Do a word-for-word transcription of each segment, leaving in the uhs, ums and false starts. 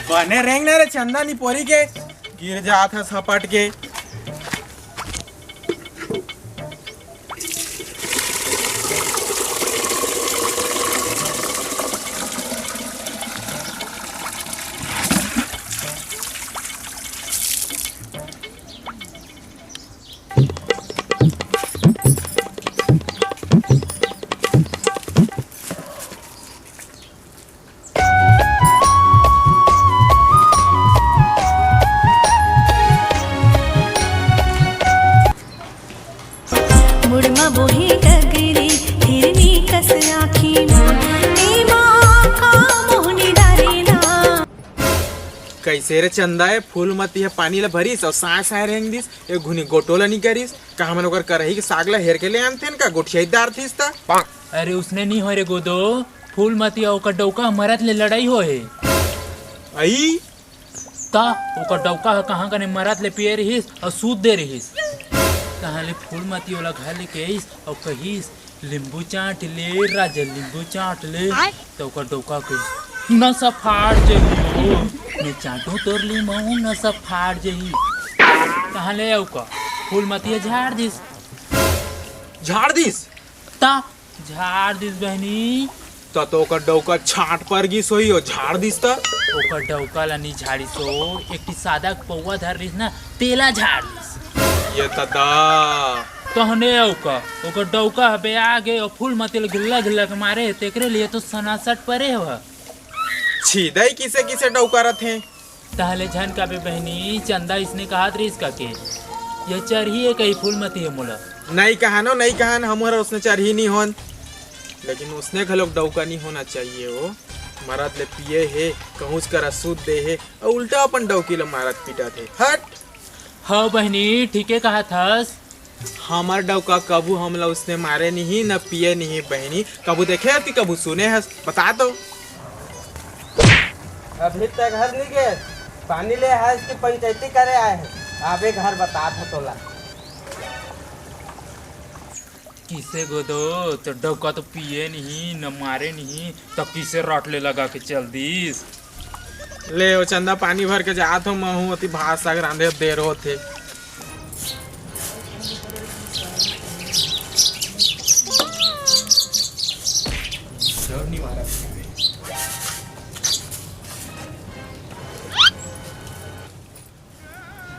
बने रेंग ना रे चंदा निपोरी के, गिर जात हस हपट के। मुड़मा बोहे गगरी, हिरनी कस आँखी ना, ए माँ का मोहनी डारे ना। कइसे रे चंदा, ए फूलमती ह पानी ल भरिस अउ साँय साँय रेंग दिस, ए घुनी गोटो ल नी करिस। का हमन ओकर करही के साग ल हेर के ले आनथेन का, गोठियाई डारथिस त? अरे उसने नी होय रे गोदो, फूलमती अउ ओकर डउका मरत ले लड़ाई होय हे। अई? त ओकर डउका ह कहाँ कने मरत ले पिए रिहिस अउ सूत दे रिहिस। तहाँ ले फूलमती ओला घर लेके आइस अउ कहिस, "लिंबू चाट ले राजा, लिंबू चाट ले।" आय। त ओकर डउका कहिस, "नसा फाट जही ओ, मैं चाटू तोर लिंबू, नसा फाट जही।" तहाँ ले ओकर फूलमती ह झाड़ दिस। झाड़ दिस? त झाड़ दिस बहिनी। त तो ओकर डउका छांट पर गिस होही, ओ झाड़ दिस त। ओकर डउका ल नी झाड़िस ओ, एक ठी सादा के पौवा धर रिहिस ना, तेला झाड़ दिस। ये ददा। तहने अउ का, ओकर डउका ह बेआ गे अउ फूलमती ल घिल्ला घिल्ला के मारे हे, तेकरे लिए तो सनासट परे हव। छी दई, किसे किसे डउका रथे। तहले झन काबे बहिनी, चंदा इसने कहत रहिस का के, ये चरही हे कही फूलमती हे मोला। नई कहन ओ, नई कहन, हमर उसने चरही नी होन, लेकिन उसने घलोक डउका नी होना चाहिए ओ। मरत ले पिए हे, कहूँच करा सूत दे हे, अउ उल्टा अपन डउकी ल मारत पीटत हे। हट। हव बहिनी, ठीके कहत हस। हमर डउका कभू हमला उसने मारे नहीं, न पिए नहीं बहिनी। कभू देखे हस कि कभू सुने हस? बता तो। अभी तक घर नहीं गए, पानी ले हस कि पंचायती करे आए हैं? आबे घर बतात हो तोला। किसे गोदो, तो डउका तो पिए नहीं, न मारे नहीं, तो किसे रट ले लगा के चल दिस? ले ओ चंदा, पानी भर के जात हो, महू ओती भात साग रांधे, अब देर होथे।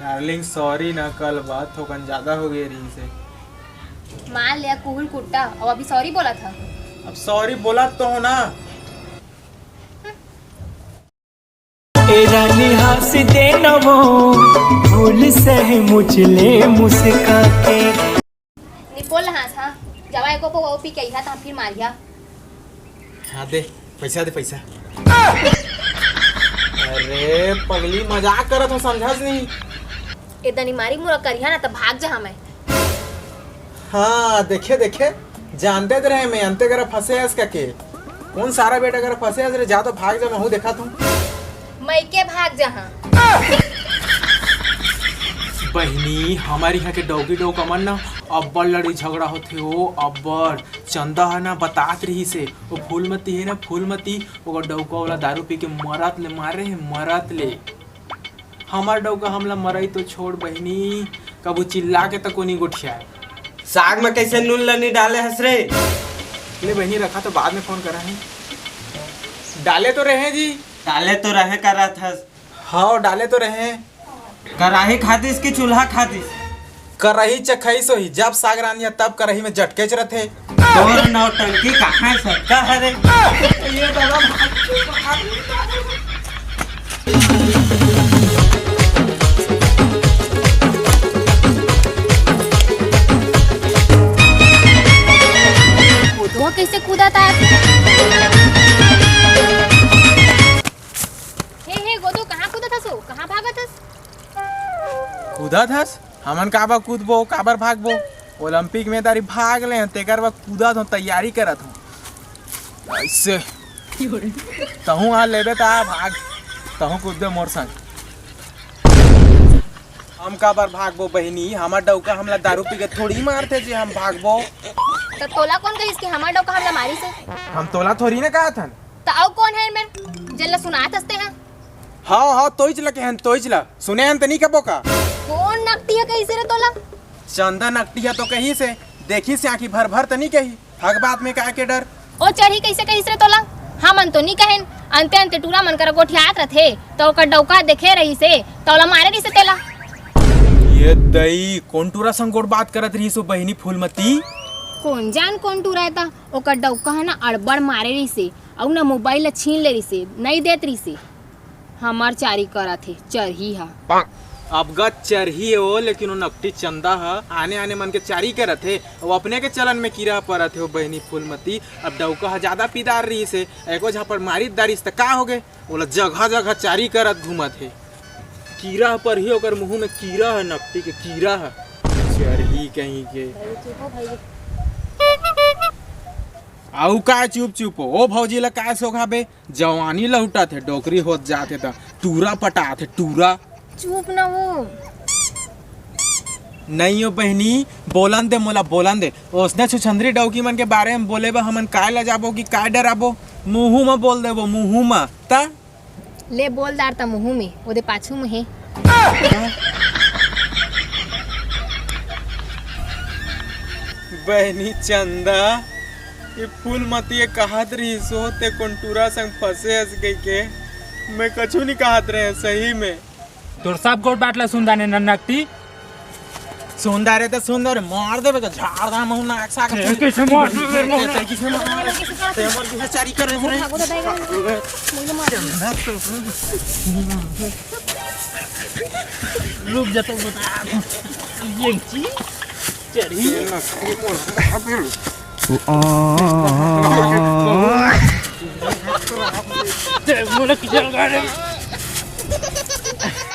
डार्लिंग, सॉरी ना, कल बात थोकन ज्यादा हो गए रहिस हे। मान लिया कुहुल कुट्टा, अब अभी सॉरी बोला था। अब सॉरी बोला तो हो ना। ए रानी हंस दे न वो, भूल सह मुझ ले मुस्का के। निपोल हाँस, हाँ। जवा एको पौवा पी के अइहा, तहाँ फिर मारिहा। हाँ, दे, पैसा दे, पैसा। अरे, पगली, मजाक करत हो, समझस नहीं। ए दनी मारी मुरा करिहा ना, त भाग जा हमें। हाँ, देखे, देखे, जानते तो रहे मैं, अंते करा फंसे हस का के। कौन सारा बेटा करा फंसे हस रे, जा तो भाग जा, महू देखा तू। मइके भाग जहाँ। बहिनी, हमर इहाँ के डौकी डौका मन ना अब्बड़ लड़ी झगड़ा होथे ओ, अब्बड़। चंदा ह ना बतात रिहिस हे, ओ फूलमती हे ना, फूलमती, ओकर डौका ओला दारू पी के मरत ले मारे हे, मरत ले। हमर डौका हमला मरई तो छोड़ बहिनी, कभू चिल्ला के तको नी गोठियाए। साग में कैसे नून ल नी डाले हस रे? ले बहिनी, रखा तो बाद में फोन करा है। डाले तो रहे जी। डाले तो रहे करत हस। हाँ, डाले तो रहे। कराही खातिस कि चूल्हा खातिस? कराही चखाई सोही, जब साग रांधिया तब कराही में जटकेच रथे। तोर नौटंकी कहाँ सच्चा हरे? ये दादा भाग, भाग। गोदो कइसे कूदत हे? हे, हे, गोदो, कहाँ कूदत हस ओ? कहाँ भागत हस? कूदत हस? हमन काबर कूदबो, काबर भागबो? ओलंपिक में तारी भाग ले, तेकर बर कूदत हों, तैयारी करत हों। अइसे। तहूँ आ लेबे त आ भाग, तहूँ कूदबे मोर संग। हम काबर भागबो बहिनी, हमर डौका हमला दारू पी के थोड़ी मारथे जे हम भागबो। त तोला कोन कहिस कि हमर डौका हमला मारिस हे? हम तोला थोड़ी ना कहत हन। त अउ कोन हे एमेर, जेन ल सुनात हस तेहा? हाँ हाँ, तोइच ल कहेन, तोइच ल। सुने हन त नी कबो का? कोन नकटी ह कहिस रे तोला? चंदा नकटी ह तो कहिस हे, देखिस हे आँखी भर भर त नी कही। हक बात में काय के डर? ओ चरही कइसे कहिस रे तोला? हमन तो नी कहेन, अंते अंते टूरा मन करा गोठियात रथे, त ओकर डउका देखे रहिस हे, त ओला मारे रहिस हे तेला। ये दई, कोन टूरा संग गोठ बात करत रहिस ओ बहिनी फूलमती? कोन जान कोन टूरा हे त, ओकर डउका ह ना अड़बड़ मारे रहिस हे, अउ ना मोबाइल ल छीन ले रहिस हे, नइ देत रहिस हे। हमर चारी करत हे चरही ह। अब ग चरही हे ओ, लेकिन ओ नकटी चंदा ह आने आने मन के चारी करत हे। अब अपने के चलन में कीरा परत हे ओ बहिनी फूलमती। अब डउका ह जादा पिदार रहिस हे, एको झापड़ मारी दारिस त का होगे? ओला जगह जगह चारी करत घूमत हे। कीरा ह परही ओकर मुंह में, कीरा ह नकटी के, कीरा ह। चरही कहीं के। अउ का चुप चुप हो? ओ भौजी ला का सोघाबे? जवानी लहुटत हे, डोकरी होत जाथे त टूरा पटाथे, टूरा। चुप ना हो। नहीं हो बहिनी, बोलन दे मोला, बोलन दे। ओसने छुछंदरी डौकी मन के बारे में बोले बर हमन काय लजाबो कि काय डराबो? मुंहू म बोल देबो, मुंहू म। त ले बोल डार त मुंहू में, ओदे पाछू में हे। बहिनी चंदा, ये फूलमती ये कहत रहिस हो, ते कोन टूरा संग फंसे हस कहिके। मैं कछु नहीं कहत रहे, सही में। तोर सब गोठ बात ला सुन डारे नन्नकटी। सुन डारे त सुन डारे, मार देबे त झाड़ दा महू नाक साग। ए, कइसे मार देबे महू? ए, कइसे मार? ते मोर कइसे चारी करे रे? भागो दादा, ये करे। मुझे मार। रुक जा तो बता। ये चीज चढ़ी। ये ना, ये मोर। ते मोला किधर गाड़े?